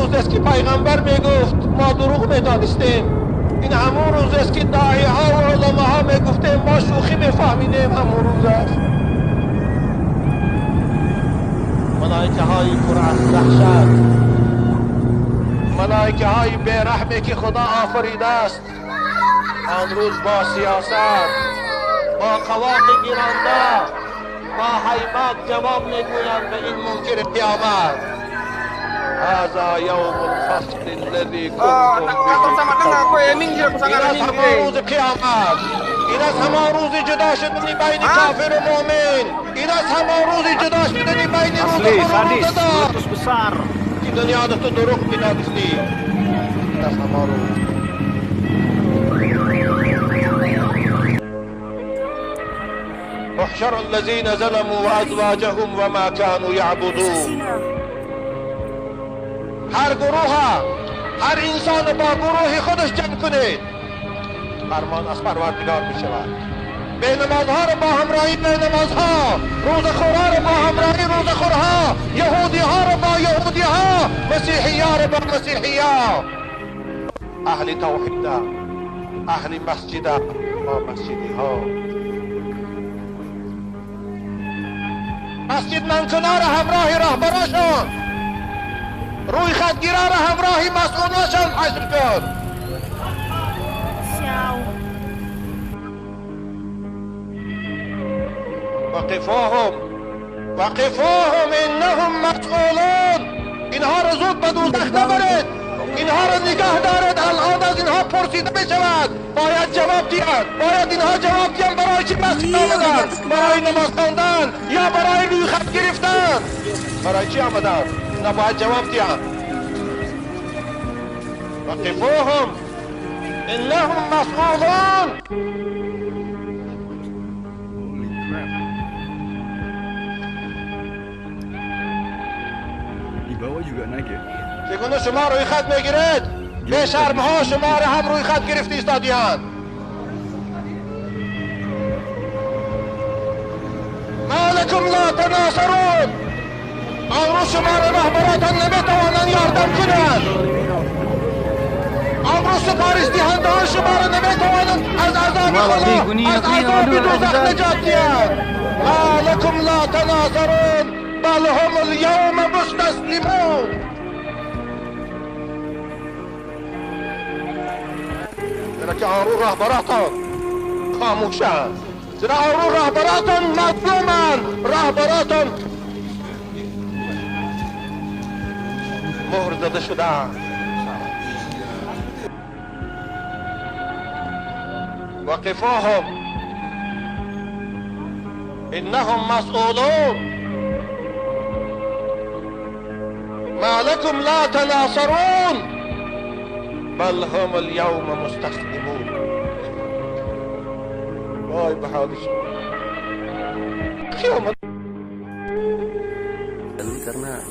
روز است که پیغمبر میگفت ما دروغ میدانستیم. این همون روز است که داعی ها و علما ها میگفتیم ما شوخی میفهمیدیم. همون روز است. ملائکه های پر از وحشت، ملائکه های بی‌رحمی که خدا آفریده است، آن روز با سیاست، با قواق گیرنده، با هیبت جواب میگویند به این منکر قیامت. هذا یوم الفصل الذي كنتم به. این از همان روز قیامت، این از همان روز جدا شدن بین کافر و مؤمن، این از همان روز جدا شدن بین روز خور و روز دار که دنیا تو دروغ میدانستی. این از همان روز. احشروا الذين ظلموا وازواجهم وما كانوا يعبدون. هر گروه، هر انسان با گروه خودش جمع کنید. فرمان از پروردگار می شود. به نمازها را با همراهی به نمازها، روزخورها را با همراهی روزخورها، یهودی ها را با یهودی ها، مسیحی ها را با مسیحی ها، اهل توحید، اهل مسجد با مسجدی ها. مسجد منکنار همراه راهبراشون، روی خطگیران همراهی مسئولاشون حشر کن. وقفوهم وقفوهم انهم مسئولون. اینها را زود به دوزخ نبرید، اینها را نگه دارید. الان از اینها پرسیده بشود، باید جواب دیند، باید اینها جواب دیند برای چی مسجد آمدند، برای نماز خواندن یا برای روی خط گرفتن؟ برای چی آمدند؟ اینا باید جواب دیند. وقفوهم انهم مسئولون. چگونه شما روی خط میگیرید؟ به شرمها شما را هم روی خط گرفته ایستادیان. ما لکم لا تناصرون. آن روز شما را رهبراتان نمیتوانند یاردم کنند. آن روز سفارش دهنده ها شما را نمیتوانند از عذاب خدا، از عذاب دوزخ نجات دهند. ما لکم لا تناصرون بل هم اليوم مستسلمون. زیرا که آن روز رهبراتان خاموشند، زیرا آن روز رهبراتان مظلومند، رهبراتان مهر زده شدند. وقفوهم انهم مسئولون. ما لكم لا تناصرون بل هم اليوم مستسلمون. وای به حال شما.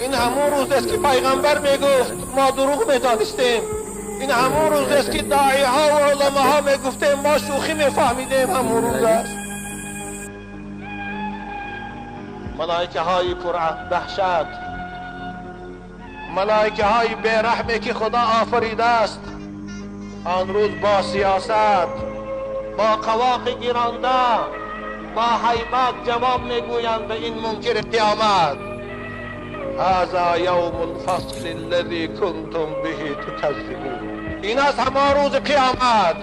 این همون روز است که پیغمبر میگفت ما دروغ میدانستیم. این همون روز است که داعی ها و علما ها میگفتیم ما شوخی میفهمیدیم. همون روز است. ملائکه های پر وحشت، ملائکه های بی‌رحمی که خدا آفریده است، آن روز با سیاست، با قواق گیرنده، با هیبت جواب میگویند به این منکر قیامت. هذا یوم الفصل الذي كنتم به تکذبون. این از همان روز قیامت،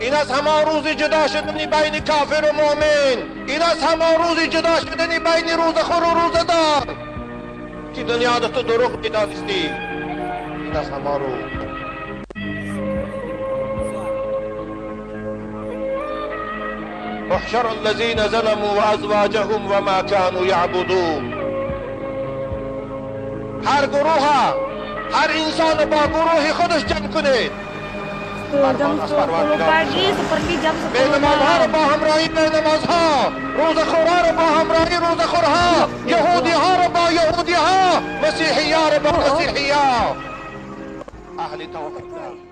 این از همان روز جدا شدن بین کافر و مؤمن، این از همان روز جدا شدن بین روزخور و روزدار که دنیا تو دروغ میدانستی. این از همان روز. احشروا الذين ظلموا وازواجهم وما كانوا يعبدون. هر گروه، هر انسان با گروه خودش جمع کنید. Tuh, jam 10 pagi seperti jam 10 به نمازها را malam. با همراهی به نمازها، روزخورها را با همراهی روزخورها، یهودی ها را با یهودی ها، مسیحی ها را با مسیحی ها. اهل توحید.